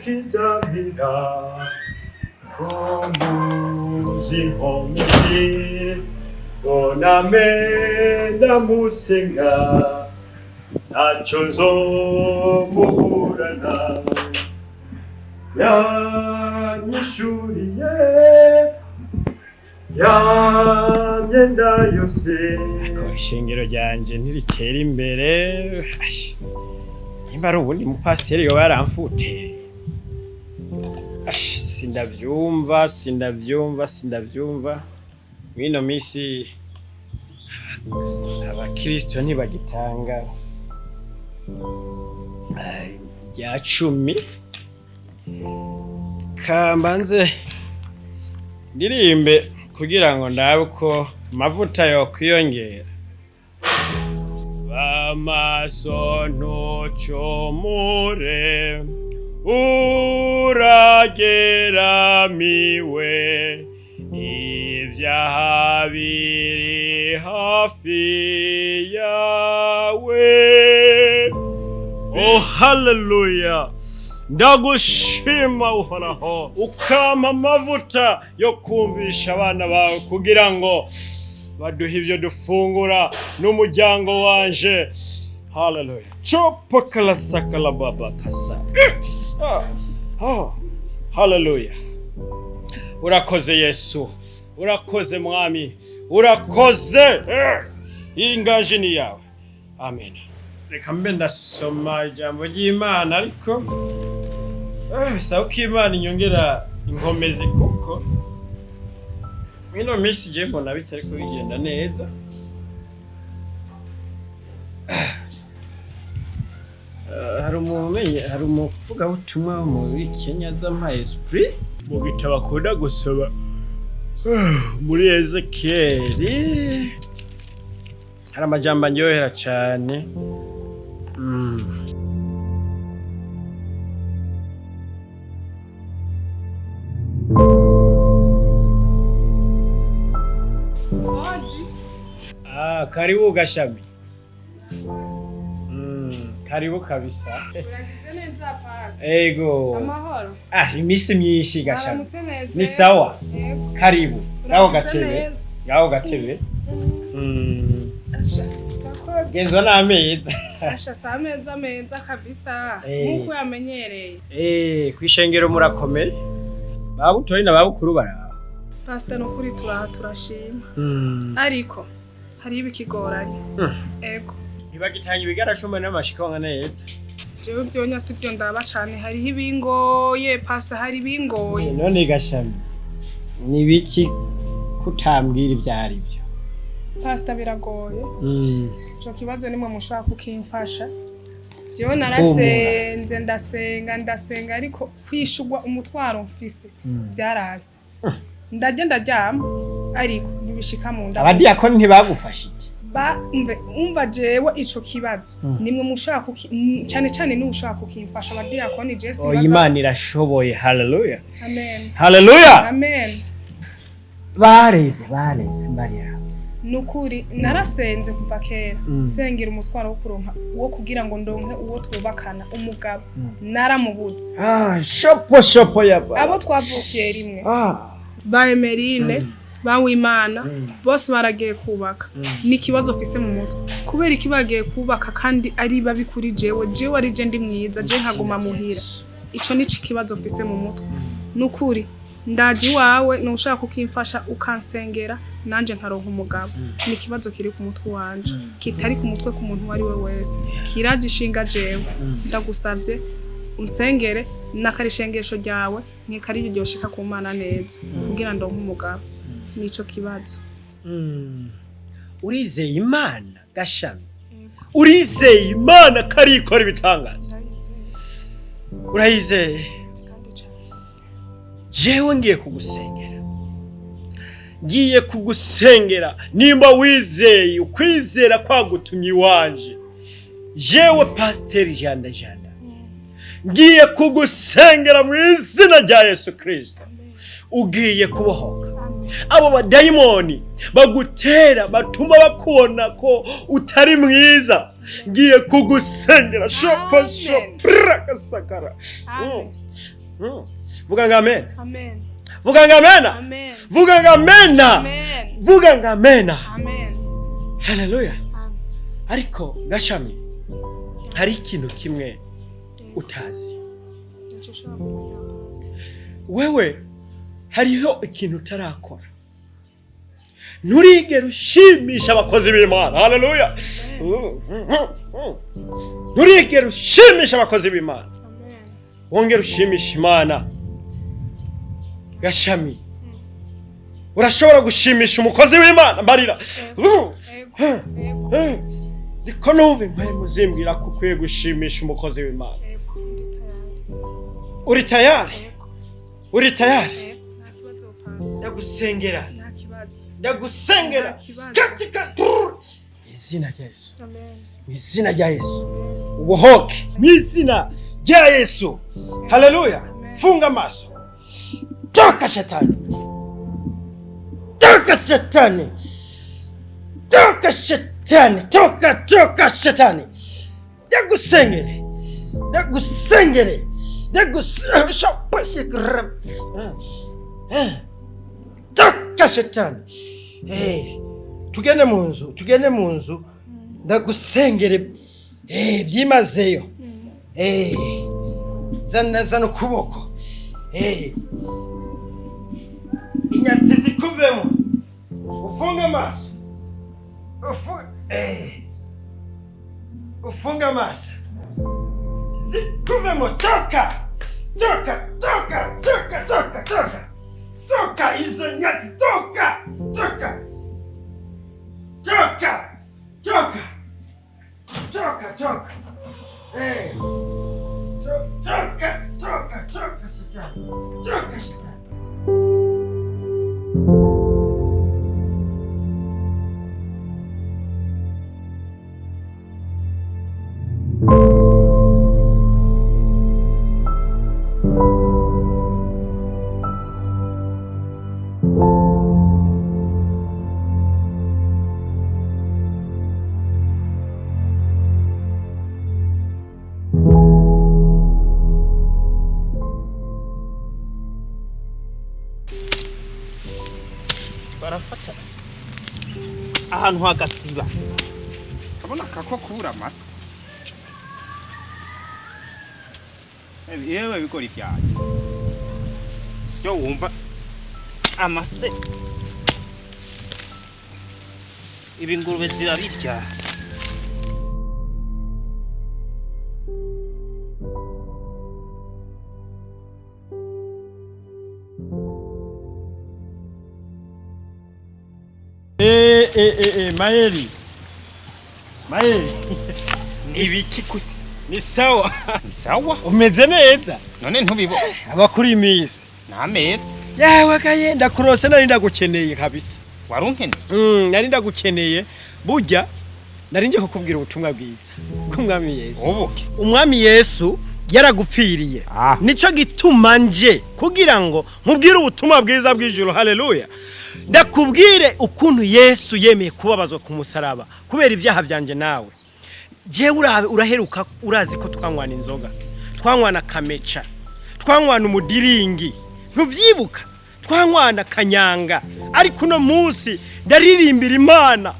Umukiza Kumbuza inkomezi Boname ndamusenga, ntacyo nzomuburana, yanyishuriye ya myenda yose. Ariko ishengero ryanje ntiritera imbere. Ash, nimba ari uwundi mupasiteri yoba yaramfutereye. Ash, sindavyumva, sindavyumva, sindavyumva. Mw'ino misi abakristo ntibagitanga rya cumi. Kambanze ndirimbe kugira ngo ndabe uko amavuta yokwiyongera. Bamaso ntucumure, urageramiwe, ibyaha biri hafi yawe. Oh, haleluya! Ndagushima Uhoraho, ukampa amavuta yo kumvisha abana bawe kugira ngo baduhe ibyo dufungura n'umuryango wanje. Haleluya! Copakalasakala kasa. Ah, ah, haleluya! Urakoze Yesu, urakoze Mwami, urakoze. Iyi ngaji ni yawe. Amen. Reka mbe ndasoma ijambo ry'Imana, ariko bisaba ko Imana inyongera inkomezi, kuko mwino minsi je mbona bitariko bigenda neza. Hari umuntu, hari umuvugabutumwa wo muri Kenya aza esprit mu gitabo akunda gusoma muri Ezekiyeli. Hari amajambo andyohera cane. Odi. Ah, karibu Gashami. Karibu kabisa. Uragize neza, pasi. Ego. Amahoro. Ah, iminsi myinshi, Gashami. Aramutse neza. Ni sawa. Yego. Karibu. Ngaho Uragize gatebe. neza. Ngaho gatebe. Asha, urakoze. Genzwa n'ameza. Asha, si ameza meza kabisa. Nk'uko yamenyereye. Eh, kwishengero murakomeye. Babutoyi na babukuru baraho. Pasita, ni ukuri turaha, turashima. Ariko hariho ibikigoranye. Ego. Ntibagitanga ibigaracuma n'amashikonka neza. Jewe vyonya si vyo ndaba cane, hariho ibingoye, pasita, hari ibingoye. None Gashami, ni biki kutambwira ibyo ari byo? Pasita, biragoye. Ico kibazo nimwe mushobora kukimfasha. Jewe narasenze, ndasenga, ndasenga, ariko kwishurwa umutwaro mfise vyaranse. Ndarya, ndaryama, ariko ntibishika mu nda. Abadiyakoni ntibagufashije? Ba umve, umva, jewe ico kibazo nimwe mushobora cane cane niwe ushobora kukimfasha. Abadiyakoni je Oya, sibaza. Imana irashoboye. Haleluya! Amen. Haleluya! Amen. Bareze, bareze mbarira. Nukuri narasenze kuva kera, sengera umutwaro wo kuronka wo kugira ngo ndonke uwo twubakana, umugabo naramubuze. Ah, shopo shopo yaba. Abo twavukiye rimwe, ba Emerine, ba Wimana, bose baragiye kubaka. Ni ikibazo mfise mu mutwe: kubera iki bagiye kubaka kandi ari babi kuri jewe, jewe ari je ndi mwiza, je nkaguma muhira? Ico nico ikibazo mfise mu mutwe. Nukuri ndaje iwawe nushaka kukimfasha, ukansengera nanje nkaronka umugabo. Ni ikibazo kiri ku mutwe wanje, kitari ku mutwe ku muntu uwo ari we wese, kiraje ishinga jewe. Ndagusavye unsengere n'akarishengesho ryawe nkeka ari ryoshika ku Mana neza kugira ndonke umugabo. Nico kibazo. Urizeye Imana, Gashami? Urizeye Imana ko ari ikora ibitangaza? Urayizeye? Jewe ngiye kugusengera, ngiye kugusengera. Nimba wizeye, ukwizera kwagutumye iwanje, jewe Pasiteri Janda Janda ngiye kugusengera mu izina rya Yesu Kirisito, ugiye kubohoka. Abo badayimoni bagutera batuma bakubona ko utari mwiza. Ngiye kugusengera shopo Amen. shoprakasakara. Amen. Vuga ngo amen. Amen. Vuga ngo amena. Amen. Vuga ngo amena. Amen. Vuga ngo amena. Amen. Haleluya. Amen. Ariko Gashami, hari ikintu kimwe utazi. Nicyo ushobora kumenya, Pastor. Wewe hariho ikintu utarakora, nturigera ushimisha abakozi b'Imana. Haleluya. Nturigera ushimisha abakozi b'Imana. Amen. Wongera ushimisha Imana. Gashami, urashobora gushimisha umukozi w'Imana? Mbarira. Ego. Ego. Ndiko numva impwemu zimbwira ko ukwiye gushimisha umukozi w'Imana. Ego. Ndi tayari. Uri tayari? Ego. Uri tayari? Ego. Nta kibazo, Pastor. Ndagusengera. Nta kibazo. Ndagusengera Nta kibazo. katika izina rya Yesu. Amen. Mu izina rya Yesu ubohoke, mu izina rya Yesu. Haleluya. Funga amaso. Toka shetani, toka shetani, toka shetani, toka, toka shetani. Ndagusengere, ndagusengere, ndagusengere. Toka shetani. Eh, tugende mu nzu, tugende mu nzu, ndagusengere. Eh, byimazeyo. Eh, zana, zana ukuboko. Eh, inyatsi zikuvemo. Ufunge amaso. Ufunge amaso, zikuvemo. Toka, toka, toka, toka, toka, toka, toka izo nyatsi. Toka, toka, toka, toka, toka, toka. Eh, toka, toka, toka shetani, toka shetani. Barafata ahantu hagasiba. Urabona kako kubura amase. Yewe, bigori vyanjye yo wumva amase, ibi ngurube zirabirya. Eh, eh, eh, eh, Mayeri. Mayeri. Ibiki kusi? Ni sawa. Ni sawa. Umeze neza? None ntubibona? Abakuri imisi. Nameza. Yawe kaye, ndakurose, nari ndagukeneye kabisa. Warunkeneye? Nari ndagukeneye. Burya nari nje kukubwira ubutumwa bwiza bw'Umwami Yesu. Ubuke? Umwami Yesu yaragupfiriye. Ah. Nico gituma nje kugira ngo nkubwire ubutumwa bwiza bw'ijuru. Haleluya. Ndakubwire ukuntu Yesu yemeye kubabazwa ku musaraba kubera ibyaha byanje nawe. Jewe uraheruka, urazi ko twanywana inzoga, twanywana kameca, twanywana umudiringi, ntuvyibuka? Twanywana kanyanga. Ariko uno munsi ndaririmbira Imana,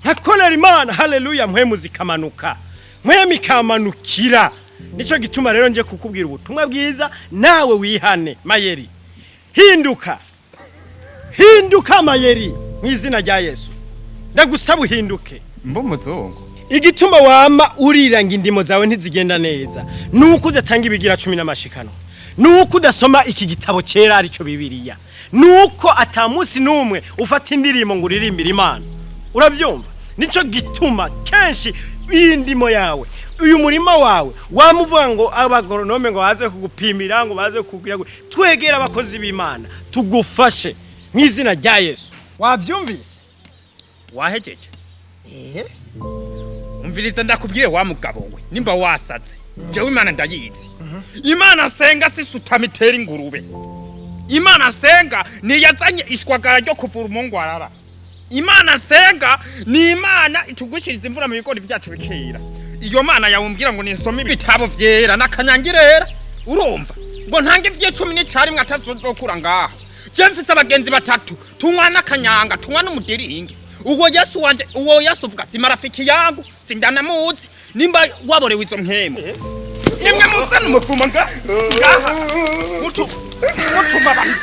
nkakorera Imana. Haleluya. Mpwemu zikamanuka, mpwemu ikamanukira. Nico gituma rero nje kukubwira ubutumwa bwiza, nawe wihane. Mayeri, hinduka, hinduka Mayeri, mu izina rya Yesu ndagusaba uhinduke. Mba umuzungu? Igituma wama urira ngo indimo zawe ntizigenda neza nuko udatanga ibigira cumi n'amashikano, nuko udasoma iki gitabo cyera aricyo Bibiliya, nuko ata munsi n'umwe ufata indirimbo ngo uririmbire Imana. Urabyumva? Nico gituma kenshi iyi ndimo yawe, uyu murima wawe, wamuvuga ngo abagoronome ngo baze kugupimira, ngo baze kugira twegere abakozi b'Imana tugufashe mu izina rya Yesu. Wabyumvise? Wahejeje? Umviriza ndakubwire wa mugabo we, nimba wasaze, jewe Imana ndayizi. Imana senga si sutama itera ingurube. Imana senga niyazanye ishwagara ryo kuvura umungwarara. Imana senga ni Imana itugwishiriza imvura mu bigori byacu bikera. Iyo mana yawe umbwira ngo nisome ibitabo vyera n'akanyangirera, urumva ngo ntange ivy'icumi n'icarimwe atazozokura ngaha. Je mfise abagenzi batatu tunywa n'akanyanga, tunywa n'umudiringi. Uwo Yesu wanje, uwo Yesu uvuga si marafiki yangu, sindanamuzi. Nimba waborewe izo mpemu, nimwe muzana umuvumo ngaha mutuma abantu.